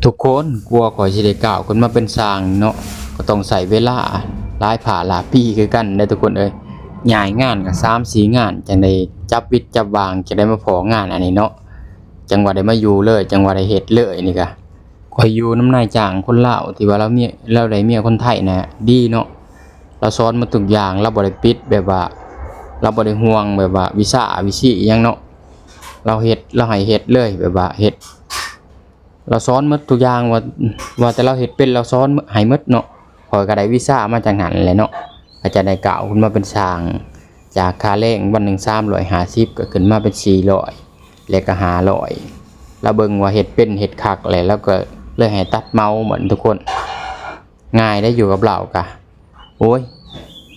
ທຸກຄົນ ກວ່າຂ້ອຍຊິໄດ້ກ້າວຂຶ້ນມາເປັນຊ່າງເນາະ ກໍຕ້ອງໃຊ້ເວລາຫຼາຍພາຫຼາຍປີຄືກັນເດ້ທຸກຄົນເອີຍ. ຍ້າຍງານກໍສາມສີ່ງານ ຈັ່ງໄດ້ຈັບວິດຈັບຫວ່າງ ຈັ່ງໄດ້ມາພໍ້ງານອັນນີ້ເນາະ ຈັ່ງວ່າໄດ້ມາຢູ່ເລີຍ ຈັ່ງວ່າໄດ້ເຮັດເລີຍ. ນີ້ກະຂ້ອຍຢູ່ນຳນາຍຈ້າງຄົນລາວ ທີ່ວ່າລາວເມຍ ລາວໄດ້ເມຍຄົນໄທນະ ດີເນາະ. ລາວສອນໝົດທຸກຢ່າງ ລາວບໍ່ໄດ້ປິດ ແບບວ່າລາວບໍ່ໄດ້ຫ່ວງແບບວ່າວິຊາວິຊີອີ່ຫຍັງເນາະ. ລາວເຮັດ ລາວໃຫ້ເຮັດເລີຍ ແບບວ່າເຮັດ ລາວສອນໝົດທຸກຢ່າງ ວ່າ ວ່າແຕ່ລາວເຮັດເປັນ ລາວສອນໃຫ້ໝົດເນາະ. ຂ້ອຍກໍໄດ້ວິຊາມາຈາກນັ້ນແຫຼະເນາະ ກໍຈະໄດ້ກ້າວຂຶ້ນມາເປັນຊ່າງ ຈາກຄ່າແຮງວັນໜຶ່ງສາມຮ້ອຍຫ້າສິບ ກໍຂຶ້ນມາເປັນສີ່ຮ້ອຍ ແລະກໍຫ້າຮ້ອຍ. ລາວເບິ່ງວ່າເຮັດເປັນເຮັດຄັກແຫຼະ ລາວກໍເລີຍໃຫ້ຕັດເໝົາໝົດທຸກຄົນ. ງ່າຍໄດ໋ ຢູ່ກັບລາວກະ ໂອ້ຍ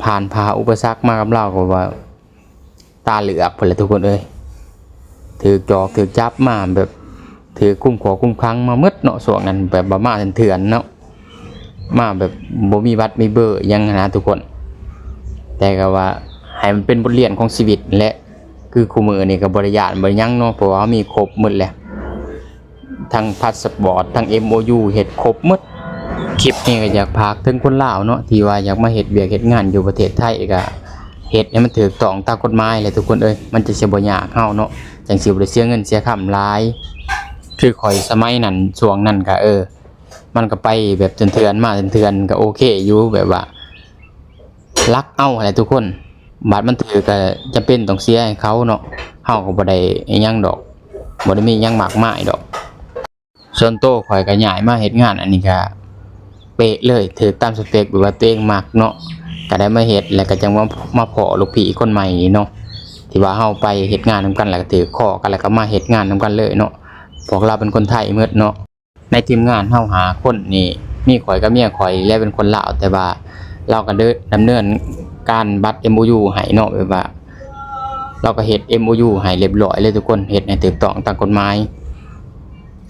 ຜ່ານຜ່າອຸປະສັກມາກັບລາວກໍວ່າຕາເຫຼືອກພຸ້ນແຫຼະທຸກຄົນເອີຍ. ຖືກຈອກຖືກຈັບມາແບບ ຖືກຄຸມຂົວຄຸມຂັງມາໝົດເນາະ ຊ່ວງນັ້ນ ແບບວ່າມາເຖື່ອນໆເນາະ ມາແບບບໍ່ມີບັດມີເບີຫຍັງຫັ້ນນະທຸກຄົນ. ແຕ່ກໍວ່າໃຫ້ມັນເປັນບົດຮຽນຂອງຊີວິດແຫຼະ ຄືຄູ່ມື້ນີ້ກໍບໍ່ໄດ້ຢ້ານບໍ່ໄດ້ຫຍັງເນາະ ເພາະວ່າເຮົາມີຄົບໝົດແຫຼະ ທັງພາສປອດ ທັງເອັມໂອຢູ ເຮັດຄົບໝົດ. ຄລິບນີ້ກໍຢາກຝາກເຖິງຄົນລາວເນາະ ທີ່ວ່າຢາກມາເຮັດວຽກເຮັດງານຢູ່ປະເທດໄທ ກໍເຮັດໃຫ້ມັນຖືກຕ້ອງຕາມກົດໝາຍແຫຼະທຸກຄົນເອີຍ ມັນຈະຊິບໍ່ຍາກເຮົາເນາະ ຈັ່ງຊິບໍ່ໄດ້ເສຍເງິນເສຍຄຳຫຼາຍ. ຄືຂ້ອຍສະໄໝນັ້ນ ຊ່ວງນັ້ນກໍ ເອີ ມັນກໍໄປແບບເຖື່ອນໆມາເຖື່ອນໆ ກໍໂອເຄຢູ່ ແບບວ່າລັກເອົາຫັ້ນແຫຼະທຸກຄົນ. ບາດມັນຖືກກໍຈຳເປັນຕ້ອງເສຍໃຫ້ເຂົາເນາະ ເຮົາກໍບໍ່ໄດ້ອີ່ຫຍັງດອກ ບໍ່ໄດ້ມີຫຍັງມາກມາຍດອກ. ສ່ວນໂຕຂ້ອຍກໍຍ້າຍມາເຮັດງານອັນນີ້ກໍເປະເລີຍ ຖືກຕາມສະເປັກ ແບບວ່າຕົວເອງມັກເນາະ ກໍໄດ້ມາເຮັດ ແລ້ວກໍຈັ່ງວ່າມາພໍ້ລູກພີ່ຄົນໃໝ່ນີ້ເນາະ ທີ່ວ່າເຮົາໄປເຮັດງານນຳກັນ ແລ້ວກໍຖືກຂໍ້ກັນ ແລ້ວກໍມາເຮັດງານນຳກັນເລີຍເນາະ. ພວກລາວເປັນຄົນໄທໝົດເນາະ. ໃນທີມງານເຮົາຫ້າຄົນນີ້ ມີຂ້ອຍກັບເມຍຂ້ອຍແຫຼະເປັນຄົນລາວ ແຕ່ວ່າລາວກໍເດີ ດຳເນີນການບັດເອັມໂອຢູໃຫ້ເນາະ ແບບວ່າລາວກໍເຮັດເອັມໂອຢູໃຫ້ຮຽບຮ້ອຍເລີຍທຸກຄົນ ເຮັດໃຫ້ຖືກຕ້ອງຕາມກົດໝາຍ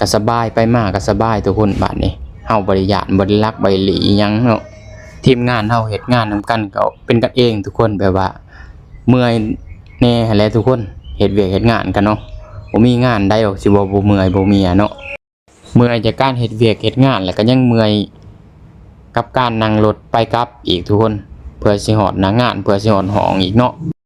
ກໍສະບາຍ ໄປມາກໍສະບາຍທຸກຄົນ. ບາດນີ້ເຮົາບໍ່ໄດ້ຢ້ານ ບໍ່ໄດ້ລັກ ບໍ່ໄດ້ຫຼີ່ອີ່ຫຍັງເນາະ. ທີມງານເຮົາເຮັດງານນຳກັນກໍເປັນກັນເອງທຸກຄົນ ແບບວ່າເມື່ອຍແດ່ຫັ້ນແຫຼະທຸກຄົນ ເຮັດວຽກເຮັດງານກັນເນາະ ບໍ່ມີງານໃດດອກຊິວ່າບໍ່ເມື່ອຍບໍ່ເມຍເນາະ. ເມື່ອຍຈາກການເຮັດວຽກເຮັດງານ ແລ້ວກໍຍັງເມື່ອຍກັບການນັ່ງລົດໄປກັບອີກທຸກຄົນ ເພື່ອຊິຮອດໜ້າງານ ເພື່ອຊິຮອດຫ້ອງອີກເນາະ.